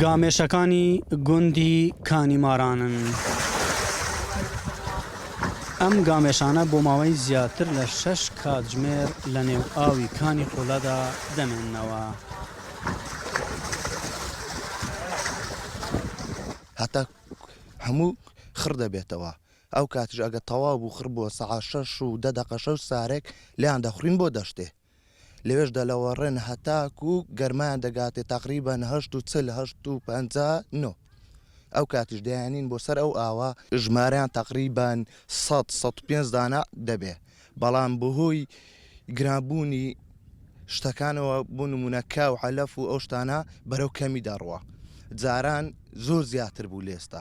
گامێشەکانی گوندی کانیمارانن. ئەم گامێشانە بۆ ماوەی زیاتر لە شەش کاتژمێر لە نێو ئاوی کانی قولەدا دەمێننەوە. هەتا هەموو خڕ دەبێتەوە ئەو کاتیش ئەگە تەواو بوو خڕ بووە سەعات شەش و دە دەقە شەو سارێک لێیان دەخورین بۆ دەشتێ لەوێش دەلەوەڕێن هەتاکو گەرمایان دەگاتێ تەقریبەن هەشت و چل هەشت و پەنجا نۆ ئەو کاتیش دەیانین بۆ سەر ئەو ئاوە ژمارەیان تەقریبەن سەد 105 دانە دەبێ بەڵام بەهۆی گرانبوونی شتەکانەوە بۆ نمونە کا و عەلەف و ئەو شتانە بەرەو کەمی دەڕوا جاران زۆر زیاتر بوو لێستا.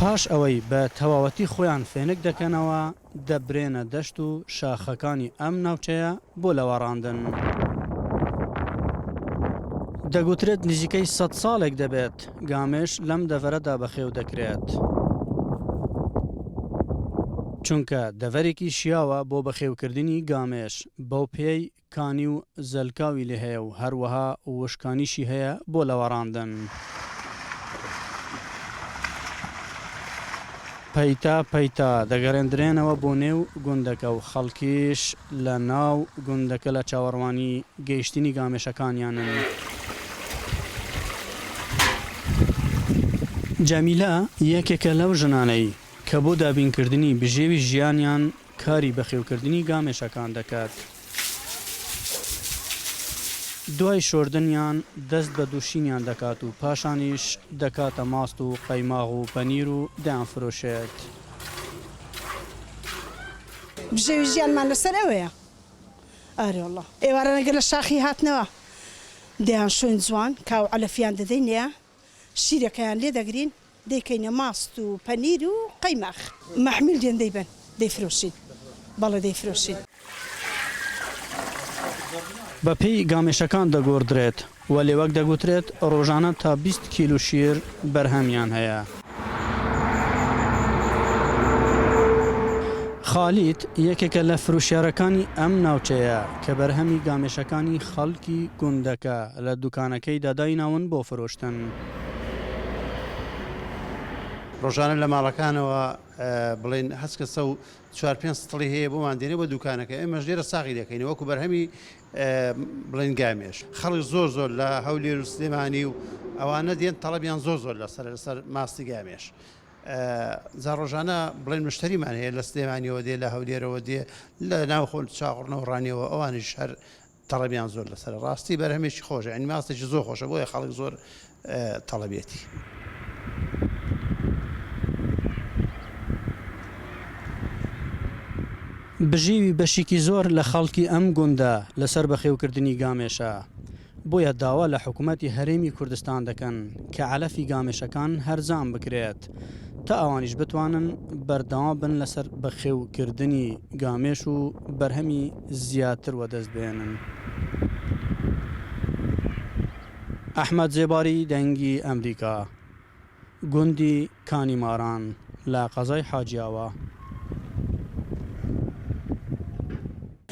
پاش ئەوەی بە تەواوەتی خۆیان فێنک دەکەنەوە، دەبرێنە دەشت و شاخەکانی ئەم ناوچەیە بۆ لەوەڕاندن. دەگوترێت نزیکەی سەد ساڵێک دەبێت گامێش لەم دەڤەرەدا بەخێو دەکرێت، چونکە دەڤەرێکی شیاوە بۆ بەخێوکردنی گامێش، بەو پێیەی کانی و زەلکاوی لێ هەیە و هەروەها وشکانیشی هەیە بۆ لەوەڕاندن. پەیتا پەیتا دەگەڕێندرێنەوە بۆ نێو گوندەکە و خەڵکیش لە ناو گوندەکە لە چاوەڕوانی گەیشتنی گامێشەکانیانن. جەمیلە یەکێکە لەو ژنانەی کە بۆ دابینکردنی بژێوی ژیانیان کاری بەخێوکردنی گامێشەکان دەکات. دوای شۆردنیان دەست بە دوشینیان دەکات و پاشانیش دەکاتە ماست و قەیماغ و پەنیر و دەیانفرۆشێت. بژێوی ژیانمان لەسەر ئەوەیە. ئارێوەڵا. ئێواران ئەگەر لە شاخی هاتنەوە دەیانشۆین جوان کا و عەلەفیان دەدەینێ شیرەکەیان لێ دەگرین دەیکەینە ماست و پەنیر و قەیماخ. مەحمیل دێن دەیبەن دەیفرۆشین بەڵێ دەیفرۆشین. بە پێی گامێشەکان دەگۆڕدرێت، وەلێ وەک دەگوترێت ڕۆژانە تا 20 کیلۆ شیر بەرهەمیان هەیە. خالید یەکێکە لە فرۆشیارەکانی ئەم ناوچەیە کە بەرهەمی گامێشەکانی خەڵکی گوندەکە لە دوکانەکەیدا دایناون بۆ فرۆشتن. ڕۆژانە لە ماڵەکانەوە بڵێن هەچ کەسە و چوار پێنج ستڵی هەیە بۆمان دێنێ بۆ دوکانەکە ئێمەش لێرە ساغی دەکەینەوە وەکو بەرهەمی بڵێن گامێش خەڵک زۆر زۆر لە هەولێر و سلێمانی و ئەوانە دێن تەڵەبیان زۆر زۆر لەسەر لەسەر ماستی گامێش جا ڕۆژانە بڵێن مشتریمان هەیە لە سلێمانیەوە دێ لە هەولێرەوە دێ لە ناوخۆ چاغڕنەوە ڕانیەوە ئەوانیش هەر تەڵەبیان زۆر لەسەرە ڕاستی بەرهەمێکی خۆشە یانی ماستێکی زۆر خۆشە بۆیە خەڵک زۆر تەڵەبیەتی. بژێوی بەشیکی زۆر لە خەڵکی ئەم گوندە لەسەر بەخێوکردنی گامێشە، بۆیە داوا لە حکومەتی هەرێمی کوردستان دەکەن کە عەلەفی گامێشەکان هەرزان بکرێت تا ئەوانیش بتوانن بەردەوام بن لەسەر بەخێوکردنی گامێش و بەرهەمی زیاتر وەدەست بهێنن. ئەحمەد زێباری دەنگی ئەمریکا، گوندی کانی ماران لە قەزای حاجیاوا.